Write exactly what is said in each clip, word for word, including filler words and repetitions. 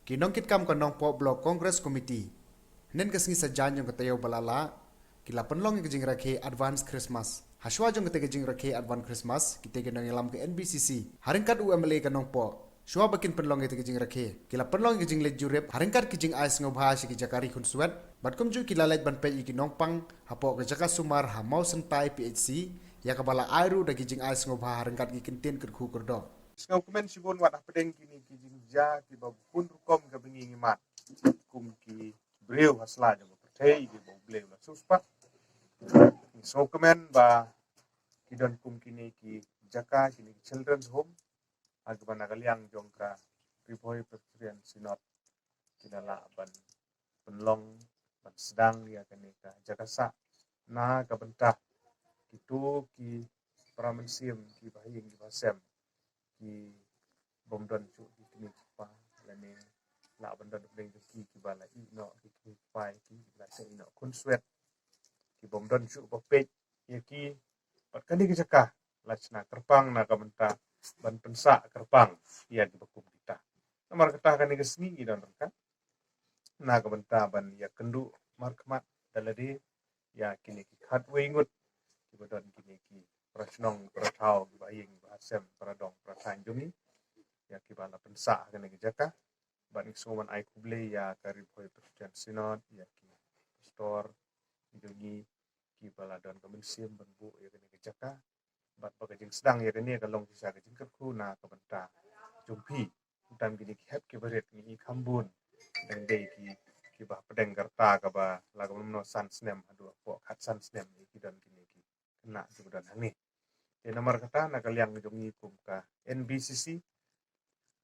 Ki nongkitkam ka Nongpoh Block Congress Committee, hynnin ka sngi Saitjaiñ jong ka taïew ba la lah, ki la pynlong ïa ka jingrakhe Advance Christmas. Hashwa jong kata ka jingrakhe Advance Christmas, kita ki nongïalam ka N B C C, ha ryngkat u M L A ka Nongpoh, shwa ba kin pynlong ïa kata ka jingrakhe, ki la pynlong ïa ka jingleit jurip ha ryngkat ka jingai sngewbha sha ki jaka ri khunswet, bad kumjuh ki la leit ban peit ïa ki nongpang hapoh ka jaka sumar ha Mawsyntai P H C, ïa kaba la ai ruh da ki jingai sngewbha ha ryngkat ki kyntien kyrkhu kyrdoh. Sngewkmen shibun wat hapdeng kine ki jingjia kiba bun rukom kaba ngi ngi mad kum ki briew ha sla jong ka pyrthei kiba U Blei u la sngewspaw. Sngewkmen ba ki don kum kine ki jaka, kine ki children's home, ha kaba na ka liang jong ka Ri Bhoi Presbyterian Synod ki la lah ban pynlong, ban sdang ïa kane ka jaka sah na ka bynta kito ki para mynsiem, ki bahaïing, ki bahasem, ki bym don shuh ki kmie ki kpa, lane lah ban don hapdeng jong ki kiba la ïeh noh ki kmie ki kpa ïa ki, la ïeh noh khunswet, ki bym don shuh ba peit ïa ki. Bad kane ka jaka la shna kyrpang na ka bynta ban pynsah kyrpang ïa kiba kum kita. Namar kata kane ka sngi ngi don ryngkat na ka bynta ban ïakynduh markhmat da lade ïa kine ki khatwei ngut kiba don kine ki para shnong, para thaw, ki bahaïing, ki bahasem, para dong, para thaiñ jong ngi, ïa kiba la pynsah ha kane ka jaka. Bad ngi sngewbha ban ai khublei ïa ka Ri Bhoi Presbyterian Synod, ïa ki pastor jong ngi kiba la don ka mynsiem ban buh ïa kane ka jaka. Bad ba ka jingsdang ïa kane ka long shisha ka jingkyrkhu na ka bynta jong phi. Khamtam kine ki hep ki barit, ngi i kham bun, dang dei ki, kiba hapdeng ka rta kaba la ka bynta san snem haduh hapoh khatsan snem, ki don kine ki khynnah kiba don hangne. Te namar kata na ka liang jong ngi kum ka N B C C,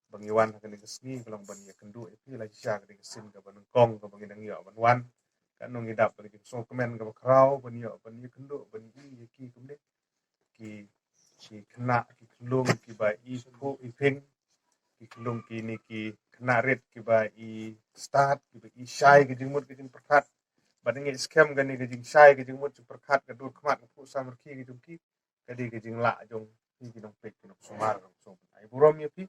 ba ngi wan ha kane ka sngi ka long ban ïakynduh ïa phi la shisha kane ka sien kaba nyngkong kaba ngi dang ïoh ban wan. Katno ngi dap ban, ka jingsngewkmen kaba khraw ban ïoh ban ïakynduh, ban ïohi ïa ki kumne, ki, ki khynnah, ki khyllung kiba i phuh i ping, ki khyllung, kine ki khynnah rit kiba i stad, kiba i shai ka jingmut ka jingpyrkhat. Bad ngi ngeit skhem kane ka jingshai ka jingmut jingpyrkhat, ka dur khmat, ka phuh samrkhie ka jong ki, ka dei ka jinglah jong phi ki nongpeit, ki nongsumar, ki nongsumar. Ai burom ïa phi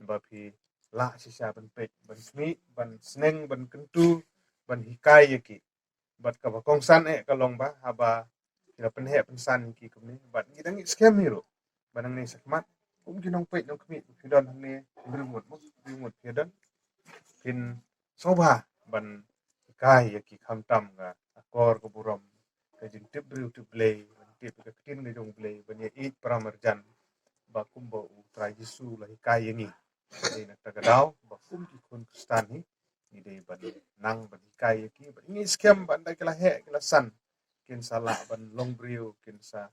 ba phi lah shisha ban peit, ban khmih, ban sneng, ban kyntu, ban hikai ïa ki. Bad kaba kongsan eh ka long ba haba ki la pynheh pynsan ïa ki kumne, bad ngi dang ngeit skhem hi ruh ba nangne shakhmat, kum ki nongpeit nongkhmih, phi don hangne hynriew ngut, hynriew ngut phi don, phin sngewbha ban hikai ïa ki khamtam ka akor ka burom, ka jingtip briew tip Blei, ban tip ka ktien ka jong Blei, ban ïa ïeit para marjan ba kumba U Trai Jisu u la hikai ïa ngi. Dei na kata ka daw ba kum ki khun Khristan hi ngi dei ban nang ban hikai ïa ki, bad ngi ngeit skhem ba ynda ki la heh ki la san, kin sa lah ban long briew, kin sa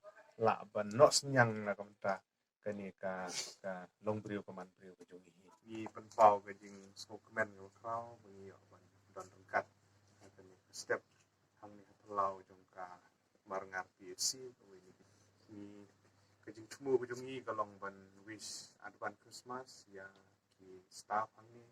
lah ban noh synñiang na ka bynta kane ka, ka long briew, ka man briew ka jong ngi hi. Ngi pynpaw ka jingsngewkmen kaba khraw ba ngi ïoh ban don ryngkat ha kane ka step hangne ha phyllaw jong ka Marngar P H C. Kawei na ki, ngi, ka jingthmu ka jong ngi ka long ban wish advance Christmas ïa ki staff hangne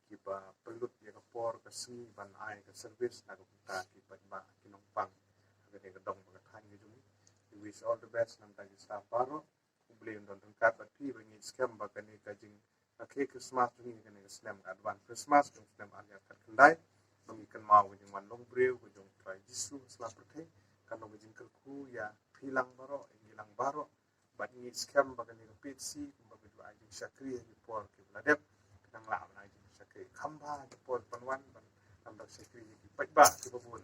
kiba pynlut ïa ka por ka sngi ban ai ka service na ka bynta ki paidbah, ki nongpang ha kane ka dong bad ka thaiñ ka jong ngi. We wish all the best na ka bynta ki staff baroh. U Blei un don ryngkat bad phi, ba ngi ngeit skhem ba kane ka jingrakhe Christmas jong ngi kane ka snem, ka advance Christmas jong snem ar hajar khatkhyndai, ba ngi kynmaw ka jingwan long briew ka jong U Trai Jisu ha sla pyrthei. Kan long ka jingkyrkhu ïa phi lang baroh, ïa ngi lang baroh. Bad ngi ngeit skhem ba kane ka P H C kumba ka ju ai jingshakri ha ki por kiba la dep, ka nang lah ban ai jingshakri kham bha ha ki por ban wan, ban nang shakri ïa ki paidbah kiba bun.